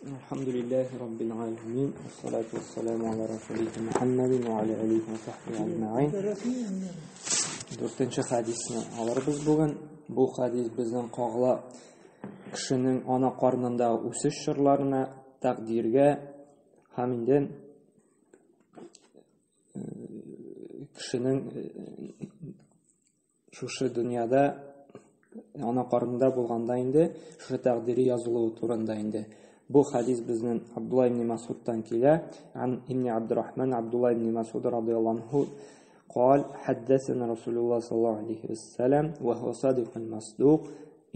Әлхәмдүлилләһи раббил галәмин. Вассалату вассаламу аля расулихи Мухаммадин ва аля алихи ва сахбихи әҗмәгыйн. Дүртенче хадисне алырбыз бүген. Бу хадис безнең кагыла кешенең ана карнындагы үсеш чорларына, тәкъдиргә һәм инде кешенең шушы дөньяда ана карнында булганда инде шушы тәкъдире язылуы турында инде. Бу хадис безнең Абдулла ибн Масудтан килә. Ан ибн Абдуррахман Абдулла ибн Масуд радыяллаһу анху قال حدثنا رسول الله صلى الله عليه وسلم وهو صادق المصدوق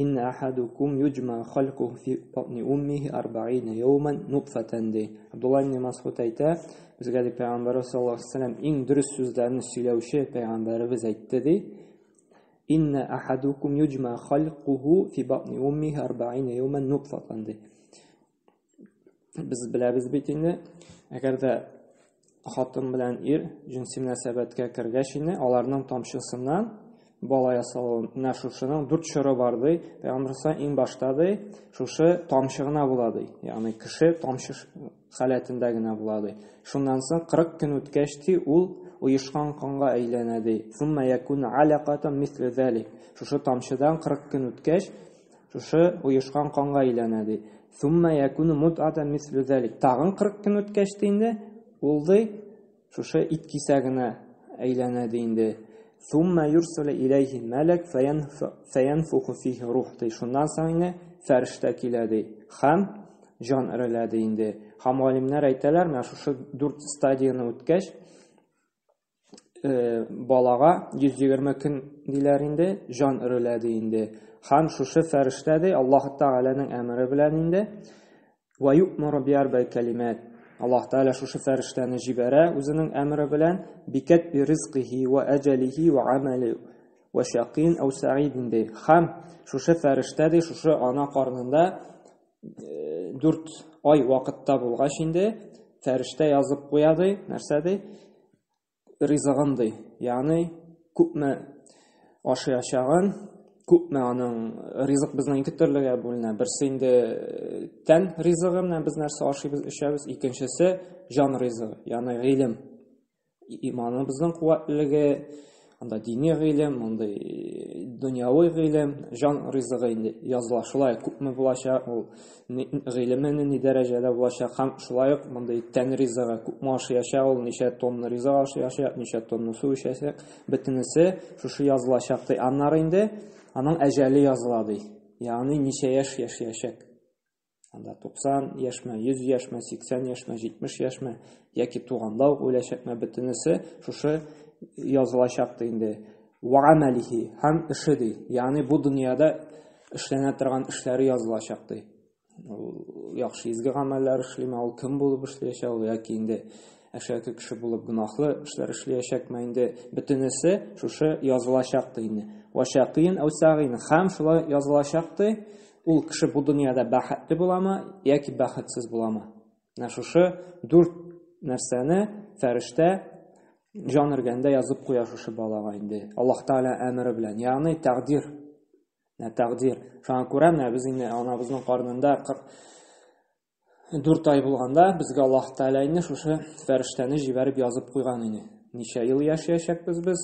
إن أحدكم يجمع خلقه في بطن أمه أربعين يوما نطفة ди. Абдулла ибн Масуд әйтә, безгә ди Пәйгамбәрбез саллаллаһу алейһи вәсәлләм иң дөрес сүзләрне сөйләүче пәйгамбәребез әйтте ди. Инна ахадукум юҗма халкуху фи батни уммихи арбаина яуман нутфатан ди. Без беләбез бит инде, әгәр дә хатын белән ир җенси мөнәсәбәткә кергәч инде, аларның тамчысыннан бала ясалуы, менә шушының дүрт чоры бар ди. Пәйгамбер иң башта ди, шушы тамчы гына була ди. Ягъни кеше тамчы халәтендә генә була ди. Шуннан соң 40 көн үткәч ди, ул оешкан канга әйләнә ди. Сумма якуна алакатан мисле залик. Шушы тамчыдан 40 көн үткәч, шушы оешкан канга әйләнә ди. Сумма якуну мутатан мисле залик. Тагын 40 көн үткәч ди инде, ул ди шушы ит кисәгенә әйләнә ди инде. Сумма юрсалу иләйһи мәләк фаянфуху фихи рух ди. Шуннан соң инде фәрештә килә ди. Һәм җан өрелә ди инде. Һәм галимнәр әйтәләр, менә шушы дүрт стадияне үткәч, балага 120 көн диләр инде, җан өрелә ди инде. Һәм шушы фәрештә ди Аллаһ Тәгаләнең әмере белән инде ва юъмару биарбаи калимат. Аллаһ Тәгалә шушы фәрештәне җибәрә үзенең әмере белән бикәт би ризкихи ва әҗәлихи ва амали ва шакин ау саидин ди. Һәм шушы фәрештә ди шушы ана карнында 4 ай вакытта булгач инде фәрештә язып куя ди, нәрсә ди? Ризыгын ди. Ягъни күпме ашаячагын, күпме аның ризык безнең ике төрлегә бүленә. Берсе инде тән ризыгы, менә без нәрсә ашыйбыз, эчәбез, икенчесе җан ризыгы, ягъни гыйлем. Иманыбызның куәтлелеге, анда дини гыйлем, мондый дөньяви гыйлем, җан ризыгы инде языла. Шулай күпме булачак, ул гыйлеме ни дәрәҗәдә булачак һәм шулай ук мондый тән ризыгы күпме ашаячак, ул ничә тонна ризык ашаячак, ничә тонна су эчәчәк, бөтенесе шушы язылачак ди. Аннары инде аның әҗәле языла ди. Ягъни ничә яшь яшәячәк. Анда 90 яшьме, 100 яшьме, 80 яшьме, 70 яшьме, яки туганда ук үләчәкме, бөтенесе шушы язылачак ди инде. Ва амалихи һәм эше ди. Ягъни бу дөньяда эшләнә торган эшләре язылачак ди. Ул яхшы изге гамәлләр эшлиме, ул кем булып эшләячәк, ул яки инде әшәке кеше булып гөнаһлы эшләр эшләячәкме инде, бөтенесе шушы язылачак ди инде. Ва шакин ау сагин һәм шулай язылачак ди. Ул кеше бу дөньяда бәхетле буламы яки бәхетсез буламы? Менә шушы дүрт нәрсәне фәрештә җан өргәндә язып куя шушы балага инде. Аллаһ Тәгалә әмере белән, ягъни тәкъдир. Менә тәкъдир. Шуңа күрә менә без инде анабызның карнында 44 ай булганда безгә Аллаһ Тәгалә инде шушы фәрештәне җибәреп язып куйган иде. Ничә ел яшәячәкбез без,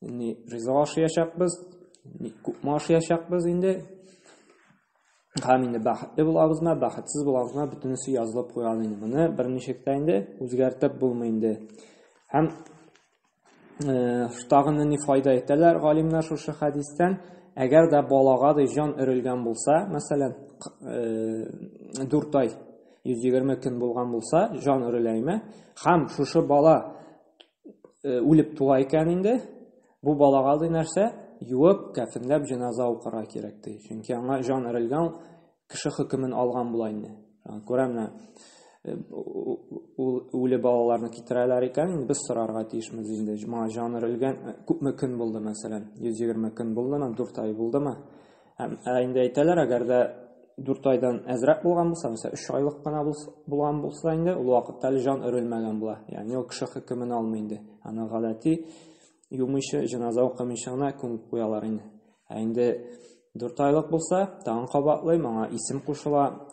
ни ризык ашаячакбыз, ни күпме ашаячакбыз инде. Һәм инде бәхетле булабызмы, бәхетсез булабызмы, бөтенесе язылып куйган инде. Моны берничек тә инде үзгәртеп булмый инде. Һәм тагын ни файда итәләр галимнәр шушы хәдистән? Әгәр дә балага ди җан өрелгән булса, мәсәлән, 4 ай 120 көн булган булса, җан өреләйме? Һәм шушы бала үлеп туа икән инде, бу балага ди нәрсә? Юып, кәфенләп җеназа укырга кирәк ди. Чөнки аңа җан өрелгән кеше хөкемен алган була инде. Күрә менә ул үле балаларны китерәләр икән, инде без сорарга тиешмез инде. Моңа җан өрелгән күпме көн булды, мәсәлән, 120 көн булдымы, 4 ай булдымы? Һәм инде әйтәләр, әгәр дә 4 айдан әзрәк булган булса, мәсәлән, 3 айлык кына булган булса инде, ул вакытта әле җан өрелмәгән була. Ягъни ул кеше хөкемен алмый инде. Аны гадәти юмыйча, җеназа укымыйча гына күмеп куялар инде. Ә инде 4 айлык булса, тагын кабатлыйм, аңа исем кушыла,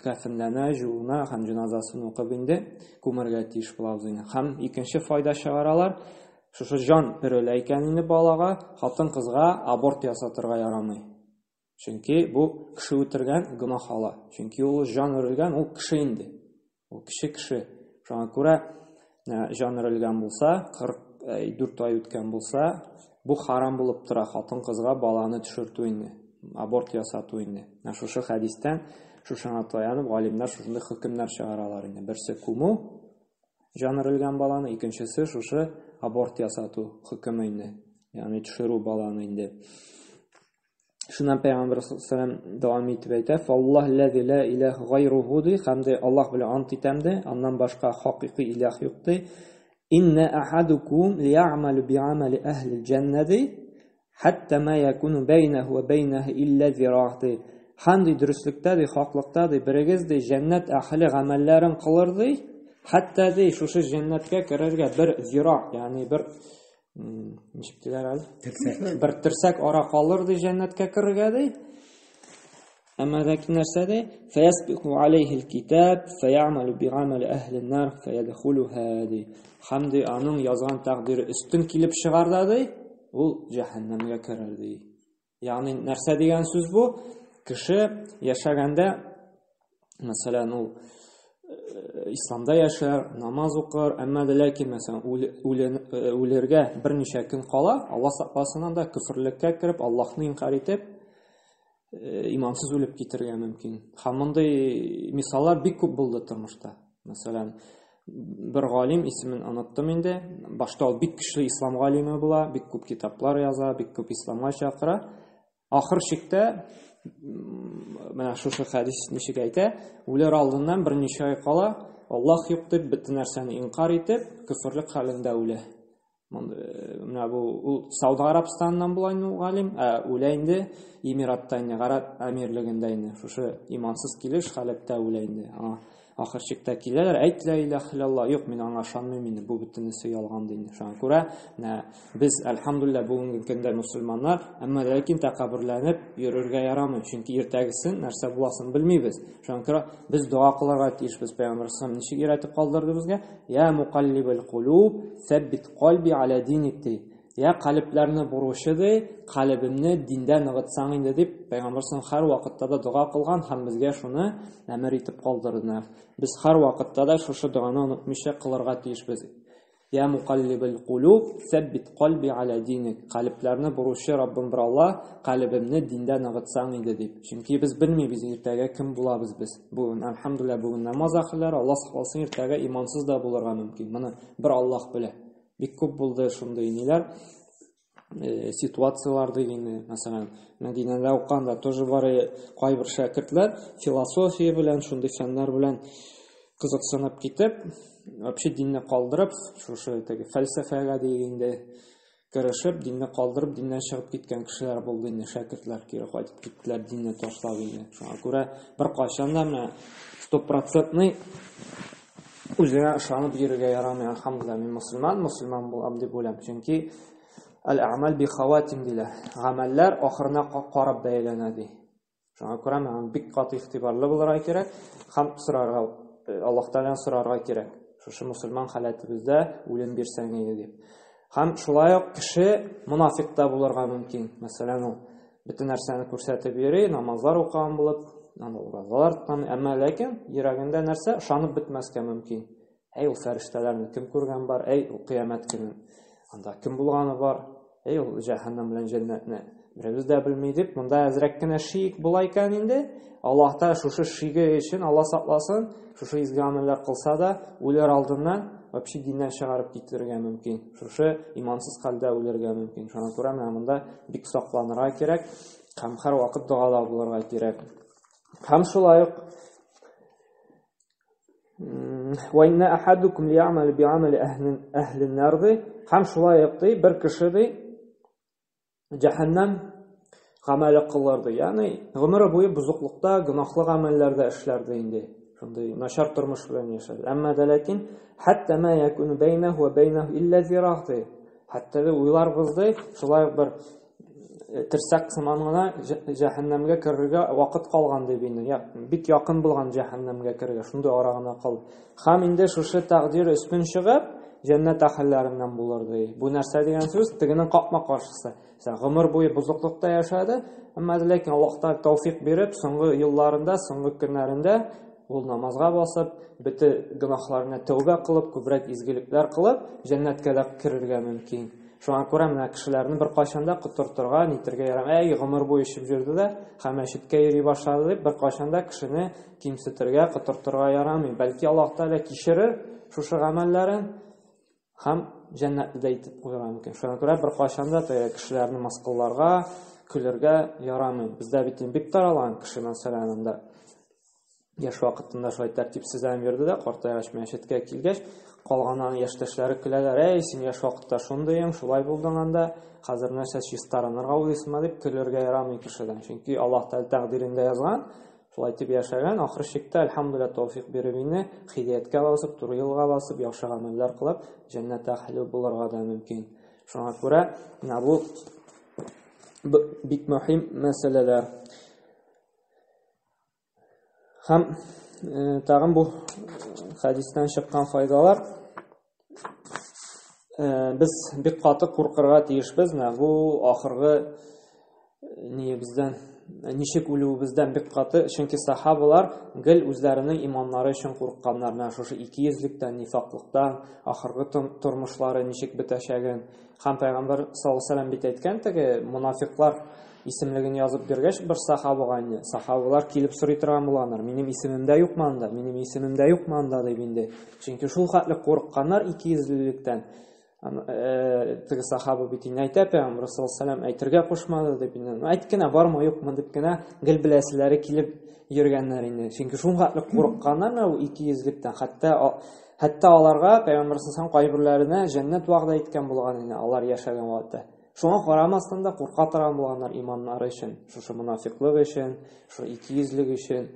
кәфенләнә, җуына һәм җеназасын укып инде күмәргә тиеш булабыз инде. Һәм икенче файда чыгаралар, шушы җан өрелә икән инде балага, хатын-кызга аборт ясатырга ярамый. Чөнки бу кеше үтергән гөнаһ ала. Чөнки ул җан өрелгән, ул кеше инде. Ул кеше кеше. Шуңа күрә җан өрелгән булса, 44 ай үткән булса, бу харам булып тора хатын-кызга баланы төшертү инде, аборт ясату инде. Менә шушы хәдистән, шушыңа таянып, галимнәр шушындый хөкемнәр чыгаралар инде. Берсе күмү, җан өрелгән баланы, икенчесе шушы аборт ясату хөкеме инде. Ягъни төшерү баланы инде. Шуннан Пәйгамбер саллаллаху дәвам итеп әйтә: "Фаллаһ лази ла илаһ гайруһу" ди, һәм дә Аллаһ белән ант итәм ди, аннан башка хакыйкый илаһ юк ди. Инна ахадукум лиямалу биамали әһлил җәннә ди, хәтта ма якуну бәйнәһу ва бәйнәһу илля зира ди. Һәм ди дөреслектә ди, хаклыкта ди, берегез ди җәннәт әһле гамәлләрен кылыр ди, хәтта ди шушы җәннәткә керергә бер зира, ягъни бер ничек диләр әле? Терсәк. Бер терсәк ара калыр ди җәннәткә керергә ди. Әмма ләкин нәрсә ди? Фаясбику алейхил китаб, фаямалу биамали әһлин нар, фаядхулуха ди. Һәм ди аның язган тәкъдире өстен килеп чыгар да ди, ул җәһәннәмгә керер ди. Ягъни нәрсә дигән сүз бу? Кеше яшәгәндә, мәсәлән, ул исламда яшәр, намаз укыр, әмма дә ләкин, мәсәлән, үлергә берничә көн кала, Аллаһ сакласын анда көферлеккә кереп, Аллаһны инкар итеп, имансыз үлеп китергә мөмкин. Һәм мондый мисаллар бик күп булды тормышта. Мәсәлән, бер галим, исемен оныттым инде, башта ул бик көчле ислам галиме була, бик күп китаплар яза, бик күп исламга чакыра. Ахыр чиктә менә шушы хәдис ничек әйтә, үлер алдыннан берничә ай кала, Аллаһ юк дип, бөтен нәрсәне инкар итеп, көферлек хәлендә үлә. Менә бу ул Сауд Гарәбстаныннан була инде ул галим, ә үлә инде Эмиратта инде, Гарәп әмирлегендә инде. Шушы имансыз килеш халәттә үлә инде. Аңа ахыр чиктә киләләр, әйт ла илаһ иллаллаһ, юк, мин аңа ышанмыйм инде, бу бөтенесе ялган ди инде. Шуңа күрә менә без әлхәмдүлилләһ бүгенге көндә мусульманнар, әмма ләкин тәкәбберләнеп йөрергә ярамый, чөнки иртәгесен нәрсә буласын белмибез. Шуңа күрә без дога кылырга тиешбез. Пәйгамбәр саллаллаху ничек өйрәтеп калдырды безгә? Я мукаллибал кулуб, сәббит кальби аля диник ди. Я калебләрне буручы ди, калебемне диндә ныгытсаң инде дип, Пәйгамбәр саллаллаху һәр вакытта да дога кылган һәм безгә шуны әмер итеп калдырды. Без һәр вакытта да шушы доганы онытмыйча кылырга тиешбез. Я мукаллибал кулуб, сәббит кальби аля диник. Калебләрне буручы Раббым бер Аллаһ, калебемне диндә ныгытсаң иде дип. Чөнки без белмибез иртәгә кем булабыз без. Бүген әлхәмдүлилләһ, бүген намаз әһелләре, Аллаһ сакласын, иртәгә имансыз да булырга мөмкин. Моны бер Аллаһ белә. Бик күп булды шундый ниләр, ситуацияләр дигәнне, мәсәлән, Мәдинәдә укыганда тоже бар кайбер шәкертләр философия белән, шундый фәннәр белән кызыксынып китеп, вообще динне калдырып, шушы теге фәлсәфәгә дигәндә керешеп, динне калдырып, диннән чыгып киткән кешеләр булды инде, шәкертләр кире кайтып киттеләр, динне ташлап инде. Шуңа күрә бер кайчан да менә стопроцентный үзеңә ышанып йөрергә ярамый. Әлхәмдүлилләһ, мин мусульман, мусульман булам дип уйлам. Чөнки әл-әмәл би хаватим диләр. Гамәлләр ахырына карап бәяләнә ди. Шуңа күрә моңа бик каты игътибарлы булырга кирәк һәм сорарга, Аллаһ Тәгаләдән сорарга кирәк. Шушы мусульман халәтебездә үлем бирсәң иде дип. Һәм шулай ук кеше монафик та булырга мөмкин. Мәсәлән, ул бөтен нәрсәне күрсәтеп йөри, намазлар укыган булып, анда уразалар тоткан, әмма ләкин йөрәгендә нәрсә ышанып бетмәскә мөмкин. Әй, ул фәрештәләрне кем күргән бар? Әй, ул кыямәт көнен анда кем булганы бар? Әй, ул җәһәннәм белән җәннәтне беребез дә белми дип, монда әзрәк кенә шик була икән инде. Аллаһ та шушы шиге өчен, Аллаһ сакласын, шушы изге гамәлләр кылса да, үләр алдыннан вообще диннән чыгарып китерергә мөмкин. Шушы имансыз хәлдә үләргә мөмкин. Шуңа күрә менә монда бик сакланырга кирәк һәм һәрвакыт догада булырга кирәк. Һәм шулай ук Ва инна ахадукум лиямал биамали әһлин нар ди. Һәм шулай ук ди, бер кеше ди, җәһәннәм гамәле кылыр ди. Ягъни гомере буе бозыклыкта, гөнаһлы гамәлләрдә эшләр ди инде. Шундый начар тормыш белән яшәде. Әмма дә ләкин хәтта ма якуну бәйнәһу ва бәйнәһу илля зираг ди. Хәтта ди уйларбыз ди, шулай ук бер терсәк сыман гына җәһәннәмгә керергә вакыт калган дип инде. Я, бик якын булган җәһәннәмгә керергә, шундый ара гына калды. Һәм инде шушы тәкъдир өстен чыгып, җәннәт әһелләреннән булыр ди. Бу нәрсә дигән сүз? Тегенең капма-каршысы. Мәсәлән, гомер буе бозыклыкта яшәде, әмма ләкин Аллаһ Тәгалә тәүфик биреп, соңгы елларында, соңгы көннәрендә ул намазга басып, бөтен гөнаһларына тәүбә кылып, күбрәк изгелекләр кылып, җәннәткә дә керергә мөмкин. Шуңа күрә менә кешеләрне беркайчан да котыртырга, нитергә ярамый. Әй, гомер буе эчеп йөрде дә, һәм мәчеткә йөри башлады дип, беркайчан да кешене кимсетергә, котыртырга ярамый. Бәлки Аллаһ Тәгалә кичерер шушы гамәлләрен һәм җәннәтле дә итеп куярга мөмкин. Шуңа күрә беркайчан да теге кешеләрне мыскылларга, көлергә ярамый. Бездә бит инде бик таралган кеше, мәсәлән, анда яшь вакытында шулай тәртипсезләнеп йөрде дә, картайгач мәчеткә килгәч, калган аның яшьтәшләре көләләр, әй, син яшь вакытта шундыең, шулай булдың анда, хәзер нәрсә чистарынырга уйлыйсыңмы дип көлергә ярамый кешедән. Чөнки Аллаһ Тәгалә тәкъдирендә язган, шулай итеп яшәгән, ахыр чиктә, әлхәмдүлилләһ, тәүфик биреп инде, һидаяткә басып, туры юлга басып, яхшы гамәлләр кылып, җәннәт әһле булырга да мөмкин. Шуңа күрә менә бу бик мөһим мәсьәләләр. Һәм тагын бу хәдистән чыккан файдалар без бик каты куркырга тиешбез. Менә бу ахыргы ниебездән, ничек үлүебездән бик каты, чөнки сахабалар гел үзләренең иманнары өчен курыкканнар. Менә шушы икейөзлектән, нифаклыктан, ахыргы тормышлары ничек бетәчәген. Һәм Пәйгамбәр саллаллаһу алейһи вәсәлләм бит әйткән теге мунафиклар исемлеген язып биргәч бер сахабага инде, сахабалар килеп сорый торган булганнар, минем исемем дә юкмы анда, минем исемем дә юкмы анда дип инде. Чөнки шул хәтле курыкканнар икейөзлелектән. Теге сахаба бит инде әйтә, Пәйгамбәр саллаллаһу алейһи вәсәлләм әйтергә кушмады дип инде. Әйт кенә, бармы, юкмы дип кенә гел беләселәре килеп йөргәннәр инде. Чөнки шул хәтле курыкканнар менә бу икейөзлектән. Хәтта аларга Пәйгамбәр саллаллаһу алейһи вәсәлләм кайберләренә җәннәт вәгъдә иткән булган инде, алар яшәгән вакытта. Шуңа карамастан да курка торган булганнар иманнары өчен, шушы монафиклык өчен, шушы икейөзлек өчен.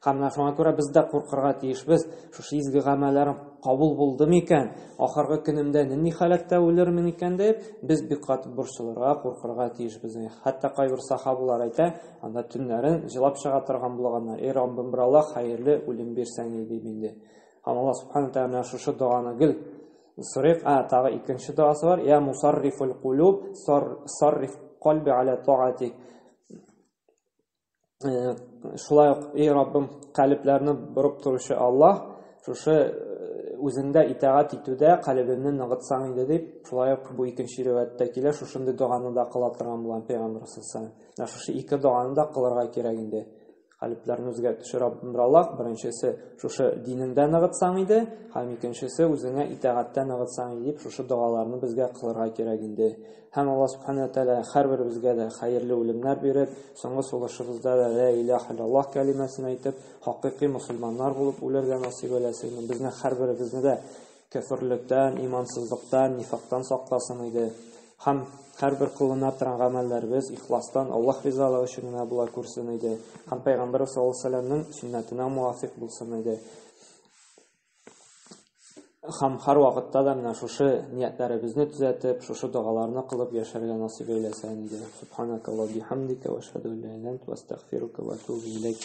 Һәм менә шуңа күрә без дә куркырга тиешбез, шушы изге гамәлләрем кабул булды микән, ахыргы көнемдә нинди халәттә үлермен икән дип, без бик каты борчылырга, куркырга тиешбез. Хәтта кайбер сахабалар әйтә, анда төннәрен җылап чыга торган булганнар. Эй Раббым, бер Аллаһ, хәерле үлем бирсәң иде дип инде. Һәм Аллаһ субхана тәгалә шушы доганы гел сорыйк. А, тагы икенче догасы бар. Я мусаррифул кулуб, сарриф кальби аля таатик. Шулай ук, эй Раббым, калебләрне борып торучы Аллаһ, шушы үзеңдә итагать итүдә калебемне ныгытсаң иде дип, шулай ук бу икенче риваятьтә килә, шушындый доганы да кыла торган булган Пәйгамбәр саллаллаһу алейһи ва сәлләм. Менә шушы ике доганы да кылырга кирәк инде. Калебләрне үзгәртүче Раббым бер Аллаһ, беренчесе шушы динеңдә ныгытсаң иде, һәм икенчесе үзеңә итагатьтә ныгытсаң иде дип, шушы догаларны безгә кылырга кирәк инде. Һәм Аллаһ субхана ва тәгалә һәрберебезгә дә хәерле үлемнәр биреп, соңгы сулышыбызда да ла илаһа иллаллаһ кәлимәсен әйтеп, хакыйкый мусульманнар булып үләргә насыйп әйләсен. Безне һәрберебезне дә кәферлектән, имансызлыктан, нифактан сакласын иде. Һәм һәрбер кылына торган гамәлләребез ихластан Аллаһ ризалыгы өчен генә була күрсен иде. Һәм Пәйгамбәр саллаллаһу алейһи ва сәлләмнең сөннәтенә муафик булсын иде. Һәм һәр вакытта да менә шушы ниятләребезне төзәтеп, шушы догаларны кылып яшәргә насыйп әйләсен иде. Субханакаллаһу бихамдика ва ашһаду ан ла илаһа илля анта ва астагфирука ва атубу илейк.